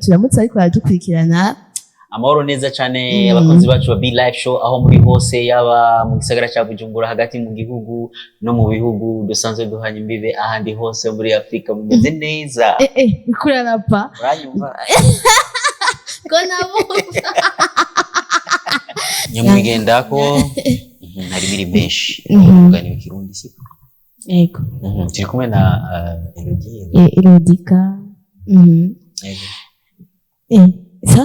Turamutse ariko aradukurikirana. Amahoro neza cyane, abakunzi bacu ba Be Live Show aho muri hose, yaba mu gisagara cya Bujumbura, hagati mu gihugu no mu bihugu dusanzwe duhanye imbibe, ahandi hose muri Afurika, mumeze neza? Uriko urarapa. Uranyumva? Ko nabo. Nyamwigendako hari biri menshi kuganira ikirundi, siko? Ego. Turi kumwe na Elodie. Elodika. Yego. Sa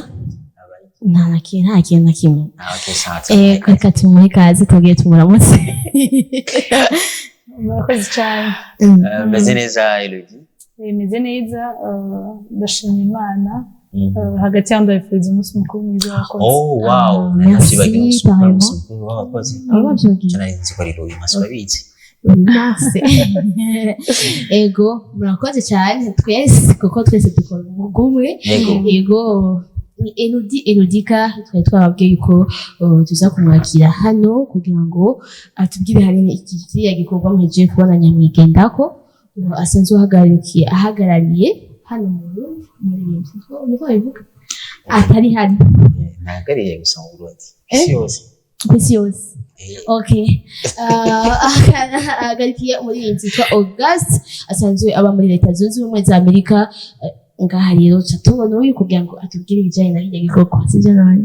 nta na kimwe, nta kintu na kimwe. Ah, okay, sawa. Reka tumuhe ikaze, tubwiye tumuramutse. Murakoze cyane. Meze neza, Elodie? Bimeze neza, ndashima Imana. Hagati yaho ndabifuriza umunsi mukuru mwiza w'abakozi. Oh wow. Ah, Nari merci, navyibagiwe umunsi mukuru, pareillement. umunsi mukuru w'abakozi. Aba bavyibagiye. Nari nzi ko ari uyu munsi, urabizi. Mase. Ego, murakoze cyane twese, kuko twese dukora umwuga umwe. Yego. Ego, ni Elodie, Elodika twari twababwiye yuko tuza kumwakira hano kugira ngo atubwire hanini iki kiriya gikorwa muhejeje kubona, Nyamwigendako, asanzwe ahagarariye hano mu Burundi umuririmbyi, niko babivuga, atari hano. Ntahagariye gusa mu Burundi, isi yose. Ku isi yose. Okay. Ahagarikiye umuririmbyi witwa August, asanzwe aba muri Leta Zunze Ubumwe za Amerika. Ngaha rero ca tubona uyu kugira ngo atubwire ibijanye na kirya gikorwa, sivyo none?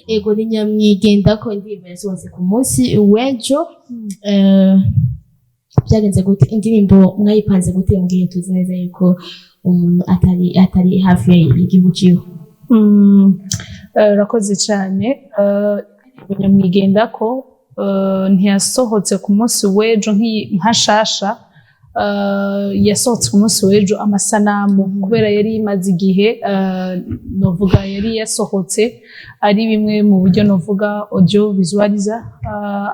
Ego, ni Nyamwigendako, indirimbo yasohotse ku munsi w'ejo. Byagenze gute? Indirimbo mwayipanze gute mu gihe tuzi neza yuko umuntu atari hafi y'igihugu ciwe? Urakoze cyane. Nyamwigendako ntiyasohotse ku munsi w'ejo nka shasha. Yasohotse ku munsi w'ejo amasanamu, kubera yari imaze igihe, novuga yari yasohotse ari bimwe mu buryo novuga audio visualizer,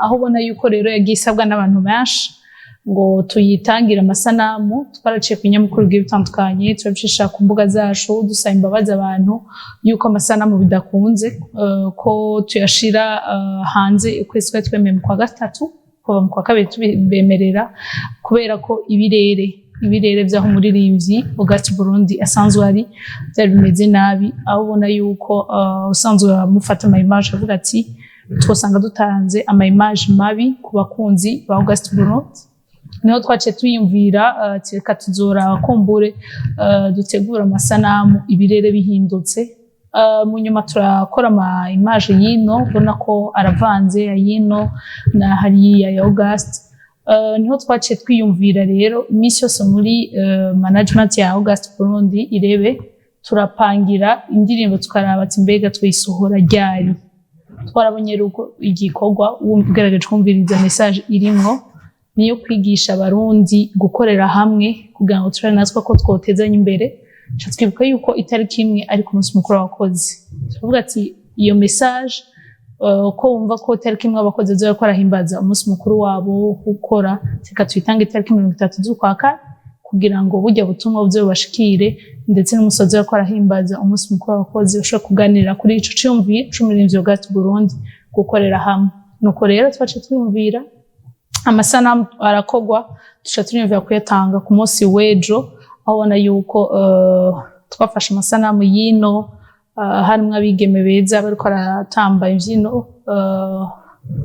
aho ubona yuko rero yagiye isabwa n'abantu benshi ngo tuyitangire amasanamu. Twaraciye ku binyamakuru bigiye bitandukanye, turabicisha ku mbuga zacu, dusaba imbabazi abantu yuko amasanamu bidakunze ko tuyashira hanze. Ukwezi twari twemeye mu kwa gatatu, kuva mu kwa kabiri tubibemerera, kubera ko ibirere by'aho umuririmbyi August Burundi asanzwe ari byari bimeze nabi, aho ubona yuko usanzwe amufata ama image avuga ati twosanga dutanze ama image mabi ku bakunzi ba August Burundi. Niho twaciye tuyumvira ati reka tuzora kumbure dutegura amasanamu ibirere bihindutse. Mu nyuma turakora ama image yino, ubona ko aravanze ayino na hariya ya August. Niho twaciye twiyumvira rero, iminsi yose muri management ya August Burundi irebe, turapangira indirimbo, tukaraba ati mbega twisohora ryari? Twarabonye rero uko igikorwa, ugerageje kumviriza message irimwo, niyo kwigisha Abarundi gukorera hamwe kugira ngo turabe natwe ko twotezanya imbere. Ca twibuka yuko itariki imwe ari ku munsi mukuru w'abakozi, turavuga ati iyo message, ko wumva ko itariki imwe abakozi bazoba bariko barahimbaza umunsi mukuru wabo wo gukora, reka tuyitange itariki 30 z'ukwa kane kugira ngo burya butumwa buze bubashikire, ndetse n'umunsi bazoba bariko barahimbaza umunsi mukuru w'abakozi bashobore kuganira kuri ico ciyumviro c'umuririmbyi August Burundi, gukorera hamwe. Nuko rero twaciye twiyumvira, amasanamu arakogwa, tuca turiyumvira kuyatanga ku munsi w'ejo, aho ubona yuko twafashe amasanamu y'ino, harimwo abigeme beza bariko baratamba imvyino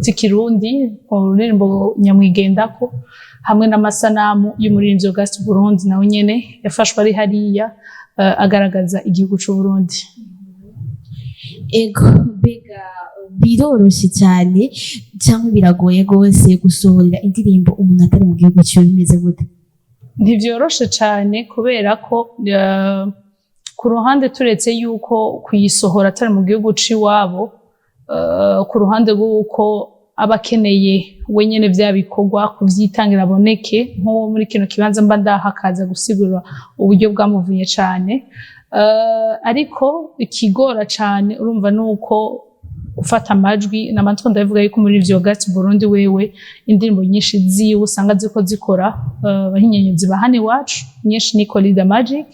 z'ikirundi mu ruririmbo Nyamwigendako, hamwe n'amasanamu y'umuririmbyi August Burundi, nawe nyene yafashwe ari hariya, agaragaza igihugu c'u Burundi. Ego, mbega biroroshye cyane cyangwa biragoye rwose gusohorera indirimbo umuntu atari mu gihugu ciwe? Bimeze gute? Ntivyoroshe cane, kubera ko ku ruhande, turetse yuko kuyisohora atari mu gihugu c'iwabo, ku ruhande rw'uko aba akeneye we nyene vya bikorwa kuvyitangira, aboneke nko muri kino kibanza mba ndaha, akaza gusigura uburyo bwamuvunye cane. Ariko ikigora cane, urumva, nuko ufata amajwi namatwi. Ndabivuga yuko muri ivyo August Burundi wewe indirimbo nyinshi ziwe usanga ziko zikora abahinyenyuzi ba hano iwacu, nyinshi ni Colida Magic.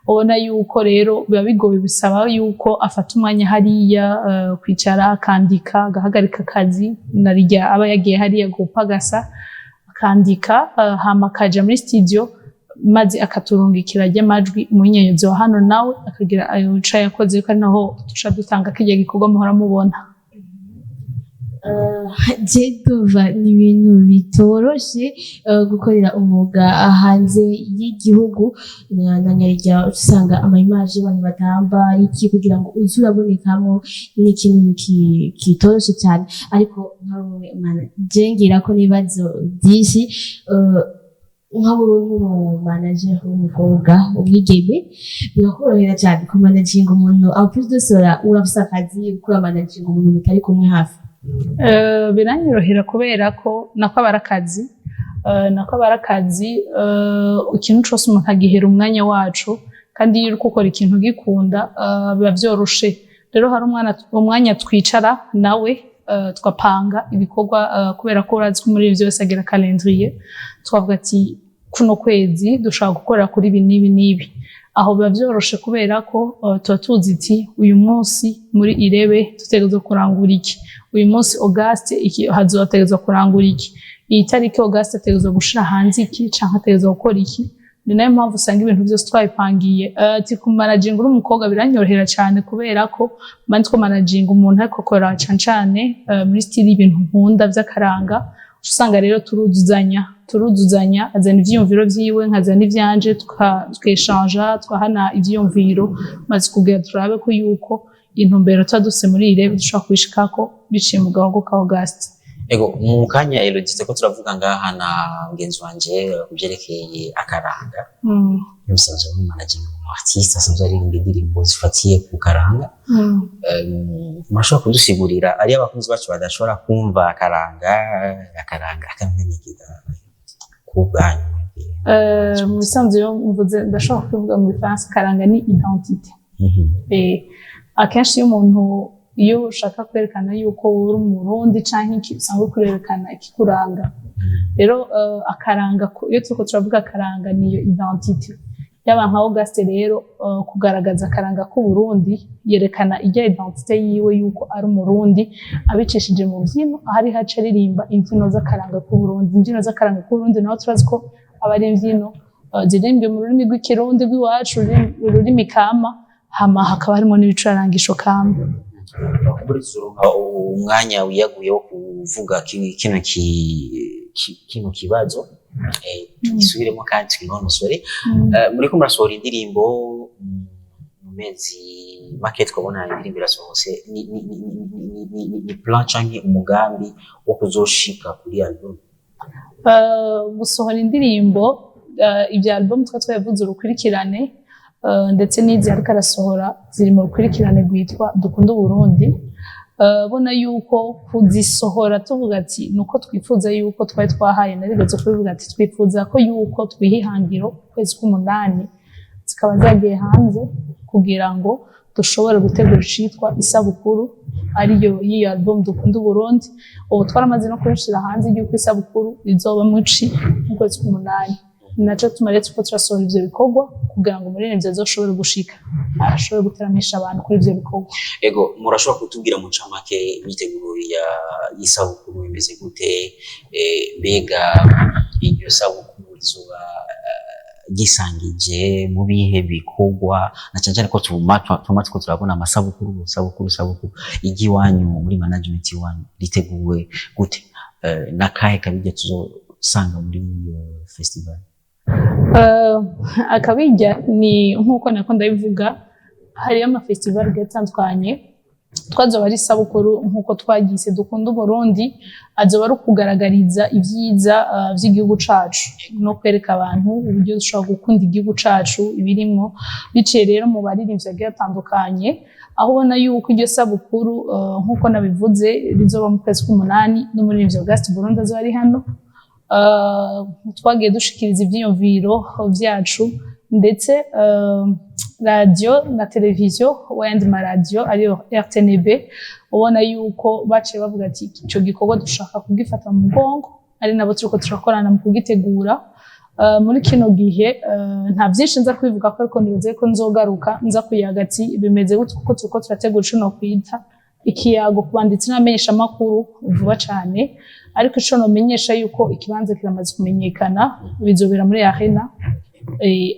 Ubona yuko rero biba bigoye, bisaba yuko afata umwanya hariya, kwicara akandika, agahagarika akazi narirya aba yagiye hariya gupagasa, akandika, hama akaja muri studio. Maze akaturungikira ry'amajwi, umuhinyanyuzi wa hano nawe akagira ayo ico yakoze, ko ari naho tuca dutanga kirya gikorwa muhora mubona. Je ndumva ni ibintu bitoroshe gukorera umwuga hanze y'igihugu, na nyarya usanga ama image y'abantu batamba iki kugira ngo uze urabonekamo, ni ikintu kitoroshe cyane. Ariko nkawe je ngira ko n'ibibazo byinshi, nka wowe nk'umu manager w'umukobwa, umwigeme, birakorohera cyane kumanaginga umuntu? En plus de cela, urafise akazi, ukora managinga umuntu mutari kumwe hafi. Biranyorohera kubera ko nako aba ari akazi. Ikintu cose umuntu agihera umwanya wacu, kandi iyo uriko ukora ikintu ugikunda, biba vyoroshe. Rero hari umwanya twicara nawe, twapanga ibikorwa, kubera ko urazi ko muri ivyo byose agira calendrier. Twavuga ati kuno kwezi dushaka gukorera kuri ibi n'ibi n'ibi. Aho biba vyoroshe kubera ko tuba tuzi iti uyu munsi muri Irebe dutegerezwa kurangura iki, uyu munsi Auguste iki hazotegerezwa kurangura iki, iyi tariki Auguste ategerezwa gushira hanze iki canke ategerezwa gukora iki. Ni nayo mpamvu usanga ibintu byose twabipangiye. Ati kumanaginga uri umukobwa biranyorohera cyane kubera ko mba ndiko managinga umuntu ariko akora cane cane muri style y'ibintu nkunda vy'akaranga. Usanga rero turuzuzanya, azana ivyiyumviro vyiwe, nkazana ivyanje, tukeshanja, twahana ivyiyumviro, maze kugira turabe ko yuko intumbero tuba dufise muri Irebe dushobora kubishikako biciye mu gahogo ka Auguste. Ego, mu kanya Elodie ko turavuga ngaha na mugenzi wanje ku byerekeye akaranga. Musanzwe mu managing umu artiste asanzwe aririmba indirimbo zifatiye ku karanga. Murashobora kudusigurira, ari abakunzi bacu badashobora kumva akaranga? Akaranga ni iki ku bwanyu? Mu bisanzwe iyo mvuze, ndashobora kubivuga mu Gifaransa, akaranga ni identité. Akenshi iyo umuntu, iyo ushaka kwerekana yuko uri Umurundi canke iki, usanga uriko urerekana ikikuranga. Rero akaranga, iyo turiko turavuga akaranga, niyo identité yaba nka Auguste. Rero kugaragaza akaranga k'Uburundi, yerekana irya identité yiwe yuko ari Umurundi, abicishije mu mbyino, aho ari haca aririmba imbyino z'akaranga k'Uburundi. Imbyino z'akaranga k'Uburundi naho turazi ko aba ari imbyino ziririmbwe mu rurimi rw'Ikirundi rw'iwacu, ururimi kama, hama hakaba harimo n'ibicurangisho kama. Kuri tuzoronka umwanya wiyaguye wo kuvuga kino kibazo, tugisubiremo kandi tukinonosore. Muriko murasohora indirimbo mu mezi make, twabona indirimbo irasohotse. Ni plan canke umugambi wo kuzoshika kuri album? Gusohora indirimbo, ibya album twa twabivuze urukurikirane, ndetse n'izi ariko arasohora ziri mu rukurikirane rwitwa Dukunde Uburundi. Bona yuko kuzisohora tuvuga ati nuko twifuza yuko twari twahaye, narigeze kubivuga ati twifuza ko yuko twiha ihangiro ukwezi k'umunani zikaba zagiye hanze, kugira ngo dushobore gutegura icitwa isabukuru, ariyo y'iyo album Dukunda Uburundi. Ubu twaramaze no kubishira hanze yuko isabukuru izoba muci mu kwezi k'umunani. Ni naco tuma rero turiko turasohora ivyo bikorwa kugira ngo umuririmbyi azoshobore gushika, ashobore guteramisha abantu kuri ivyo bikorwa. Ego, murashobora kutubwira mu ncamake imyiteguro ya y'isabukuru imeze gute? Mbega iryo sabukuru rizoba gisangije mu bihe bikorwa, na cyane cyane ko tuma turiko turabona amasabukuru, sabukuru, sabukuru iry'iwanyu, muri management iwanyu riteguwe gute? N'akahe kabirya tuzosanga muri iyo festival? Akabirya ni nk'uko nako ndabivuga, hariyo amafestival agiye atandukanye. Twazoba ari isabukuru nk'uko twagise Dukunda Uburundi, azoba ari ukugaragariza ibyiza vy'igihugu cacu no kwereka abantu uburyo dushobora gukunda igihugu cacu, ibirimwo, biciye rero mu baririmbyi bagiye batandukanye. Aho ubona yuko iryo sabukuru, nk'uko nabivuze, rizoba mu kwezi k'umunani, n'umuririmbyi Auguste Burundi azoba ari hano. Twagiye dushikiriza ivyiyumviro vyacu, ndetse radiyo na televiziyo wayandi maradiyo ariyo RTNB, ubona yuko baciye bavuga ati ico gikorwa dushaka kugifata mu mugongo, ari nabo turiko turakorana mu kugitegura. Muri kino gihe nta vyinshi nza kubivuga ko, ariko nibaze ko nzogaruka nza kuyaga ati bimeze gute, kuko turiko turategura ico nokwita ikiyago ku banditsi n'abamenyeshamakuru vuba cane. Ariko ico nomenyesha yuko ikibanza kiramaze kumenyekana, bizobera muri arena.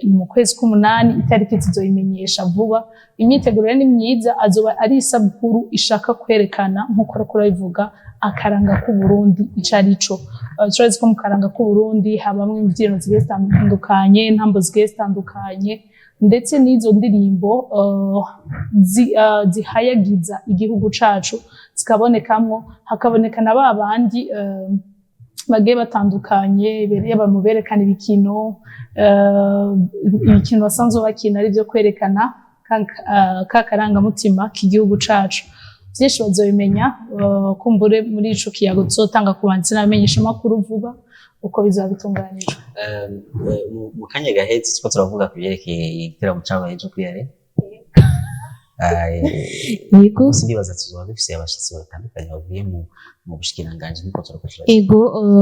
Ni mu kwezi k'umunani, itariki tuzoyimenyesha vuba. Imyiteguro rero ni myiza, azoba ari isabukuru ishaka kwerekana, nk'uko ariko urabivuga, akaranga k'Uburundi ico arico. Turazi ko mu karanga k'Uburundi habamwo imvyino zigiye zitandukanye, intambo zigiye zitandukanye, ndetse n'izo ndirimbo zihayagiza igihugu cacu zikabonekamwo, hakaboneka na ba bandi bagiye batandukanye, yaba mu berekana ibikino basanzwe bakina, ari byo kwerekana ka karangamutima k'igihugu cacu. Vyinshi bazobimenya kumbure muri ico kiyago tuzotanga ku banditsi n'abamenyeshamakuru vuba uko bizaba bitunganijwe. Mu kanya gahetse two turavuga ku byerekeye igiteramo cyabaye ejo kuri Arena. Yego. Gusa ndibaza tuzoba dufise abashitsi batandukanye bavuye mu bushikiranganji, nkuko turako turabivuga. Ego.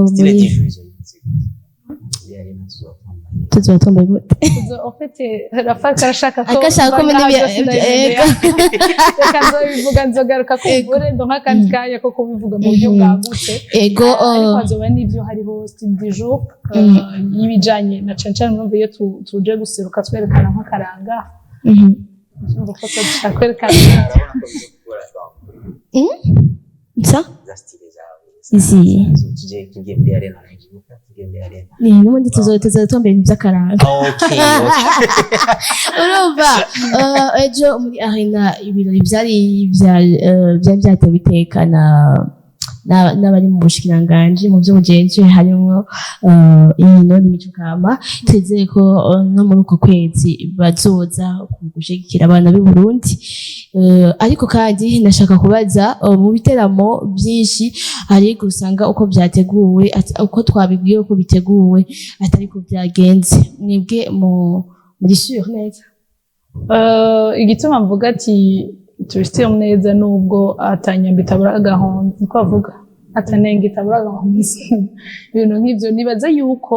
Style muri du jour izo bimeze gute? Muri Arena tuzoba twambaye Tuzoba twambaye gute? En fait, Rafa arashaka ko Akashaka ko menya Ego. Reka nzobivuga, nzogaruka kumbure ndonka akandi kanya ko kubivuga mu buryo bwagutse. Ariko hazoba n'ivyo, hariho style du jour y'ibijanye na cane cane murumva iyo tuje guseruka twerekana nk'akaranga, urumva ko tuba dushaka kwerekana. Urabona ko bizokugora. Nsa Za style zawe Izi. Tugiye muri Arena, nagibuka tugiye muri Arena. Ni n'ubundi tuzoba twambaye ibintu by'akaranga. Okay. Urumva ejo muri Arena ibirori byari byatewe iteka n'abari mu bushikiranganji mu byo bujeje, harimo inkino n'imico kama. Twizeye ko no muri uko kwezi bazoza gushigikira abana b'u Burundi. Ariko kandi ndashaka kubaza, mu biteramo byinshi hari usanga uko byateguwe uko twabibwiwe uko biteguwe atari ko byagenze. Mwebwe mu muri sûr neza? Igituma mvuga ati tubifitiye neza, nubwo atanyamba itabura agahonzi, niko bavuga, atanenga itabura agahonzi, ibintu nk'ivyo. Nibaza yuko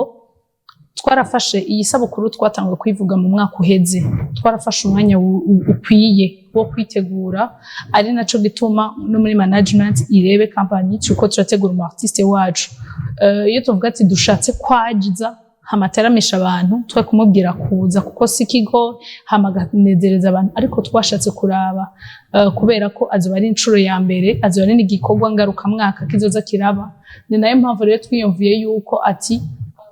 twarafashe iyi sabukuru, twatanguye kuyivuga mu mwaka uheze, twarafashe umwanya ukwiye wo kwitegura, ari naco gituma no muri management irebe company turiko turategura umu artiste wacu. Iyo tuvuga ati dushatse kwajiza hamateramisha abantu, twe kumubwira kuza kuko si ikigo hamaganezereza abantu, ariko twashatse kuraba kubera ko azoba ari inshuro ya mbere, azoba ari n'igikorwa ngarukamwaka kizoza kiraba. Ni nayo mpamvu rero twiyumviye yuko ati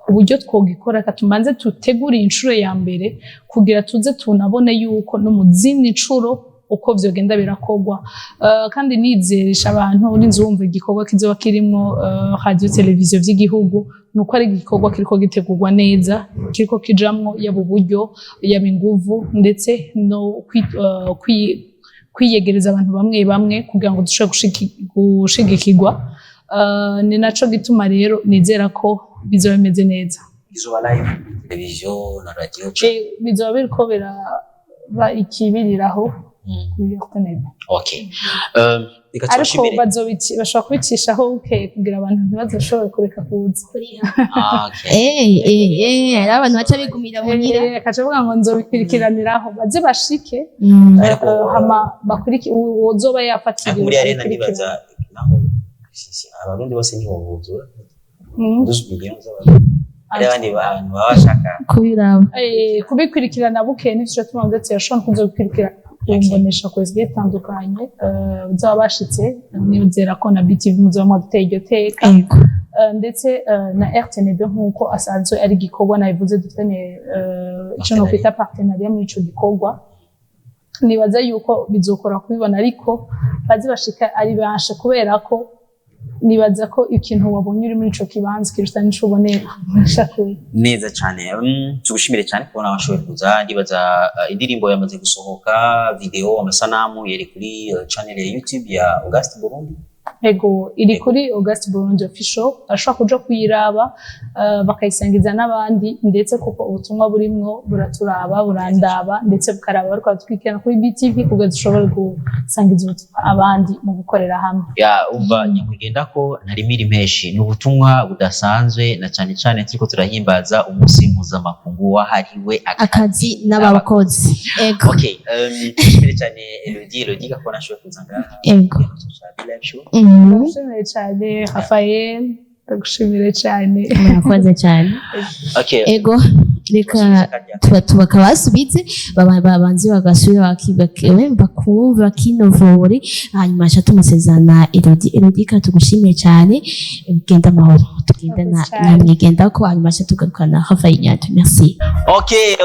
uburyo twogikora, reka tumanze tutegure iyi nshuro ya mbere kugira tuze tunabone yuko no mu zindi nshuro uko vyogenda birakorwa. Kandi nizeresha abantu urinze wumva igikorwa kizoba kirimwo radio, televiziyo vy'igihugu, nuko ari igikorwa kiriko gitegurwa neza, kiriko kijamwo yaba uburyo, yaba inguvu, ndetse no kwiyegereza abantu bamwe bamwe kugira ngo dushobore gushigikirwa. Ni naco gituma rero nizera ko bizoba bimeze neza. Izoba live televiziyo na radio? Bizoba biriko biraba ikibiriraho kuri RTNB. Okay, reka Ariko tubashimire. Bashobora kubicishaho bukeye kugira abantu ntibazoshobore kureka kuza. Ah, okay. Hari abantu baca bigumira muhira. Akaca avuga ngo nzobikurikiraniraho, baze bashike. Ariko Hama bakuriki uwozoba yafatiriwe ariko muri Arena akurikirane. Ndibaza naho Abarundi bose ntibobuzura. 12 millions z'Abarundi, hari abandi bantu baba bashaka Kubiraba. Kubikurikirana bukeye nivyo tuma ndetse yashobora kuzobikurikirana kumbonesha kure zigiye zitandukanye. Uzaba bashitse, nizera ko na BTV muzoba mwaduteye iryo teka. Ndetse na RTNB, nk'uko asanzwe ari igikorwa nabivuze dufitanye ico nokwita partenariat muri ico gikorwa, nibaza yuko bizokora kubibona, ariko baze bashika ari benshi kubera ko nibaza ko ikintu wabonye uri muri ico kibanza kiruta n'ico ubonera kure. Neza cyane. Tugushimire cyane kubona washoboye kuza. Ndibaza indirimbo yamaze gusohoka, video, amasanamu yari kuri channel ya YouTube ya August Burundi. Ego, iri kuri August Burundi Official, ashobora kuja kuyiraba bakayisangiza n'abandi, ndetse kuko ubutumwa burimwo buraturaba, burandaba, ndetse bukaraba bariko baratwikirana kuri BTV kugira dushobore gusangiza ubutumwa abandi mu gukorera hamwe. Ya, umva, nyamugenda ko ntarimira impeshi, ni ubutumwa budasanzwe, na cyane cyane turiko turahimbaza umunsi mpuzamakungu wahariwe akazi n'abakozi. Ego. Okay, tushimire cyane Elodie. Elodie gakora nashoboye kuza ngaha. Ego. Live show. Ndagushimiye cyane Rafael, ndagushimiye cyane. Murakoze cyane. Okay. Ego. Reka tuba tubakabasubize, babanze bagasubira bakumva bakinovore, hanyuma aca tumusezerana. Elodie, Elodie, ka tugushimiye cyane, genda amahoro. Tugenda na Murakoze cyane. Nyamwigendako, hanyuma aca tugarukana Rafael Nyato. Merci. Okay,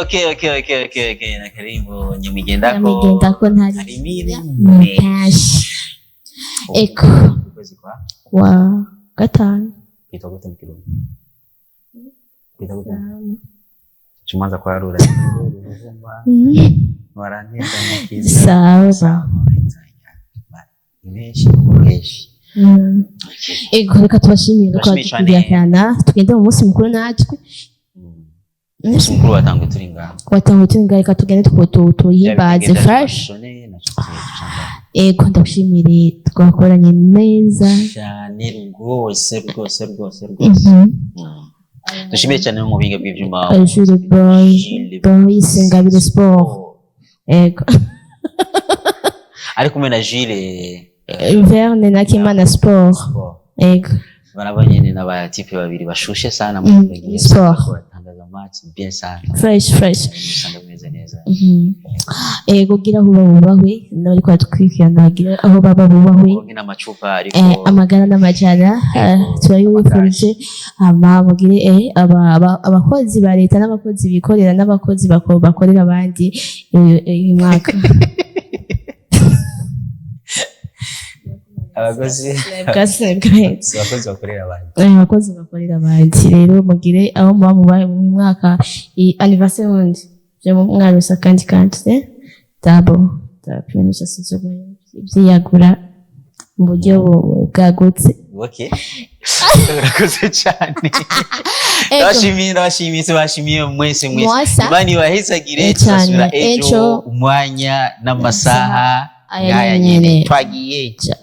na karibu Nyamwigendako. Nyamwigendako ntari Harimiri. Mutashi eko. Ukwezi kwa Kwa gatanu. Kwitwa gute mu Kirundi? Kwitwa gute? Chumanza kwarura. Waranteza mukiza. Sawa. Menshi menshi. Ego, reka tubashimire ko Tubashimiye cyane. badukurikirana, tugende mu munsi mukuru natwe. Umunsi mukuru watanguye turi ngaha. Watanguye turi ngaha, reka tugende tuhimbaze fresh. Ego, ndagushimire, twakoranye neza. Cyane rwose rwose rwose rwose. Dushimiye cyane no mu buhinga bw'ibyuma. Jules Boy. Jules Boy Singabire Sport, ego. Ari kumwe na Jules Verne na Kimana Sport. Sport. Ego. Baraba nyene n'abatipe babiri bashushe sana mu Muri sport. Batangaza match bien sana. Fresh fresh. Usanga bimeze neza. Ego, gira aho bubahwe n'abariko baratwikirana, bagira aho baba bubahwe. Uronke n'amacupa ariko Amagana n'amajana, turabibifurije. Hama mugire abakozi ba leta n'abakozi bikorera n'abakozi bakorera abandi uyu mwaka. Abakozi Bwahetse. Abakozi bakorera abandi. Abakozi bakorera abandi rero, mugire aho muba mubaye mu mwaka, iyi anniversaire wundi byo mwarusa kandi kandi double double, ibintu byose byiyagura mu buryo bwagutse. Okay, urakoze cyane. Ego. Ndabashimiye, ndabashimiye, tubashimiye mwese mwese. Mwasa. Imana ibahezagire. Cyane. Tuzasubira ejo Ejo. umwanya n'amasaha Aya nk'aya nyene. nyene. Twagiye. Ciao.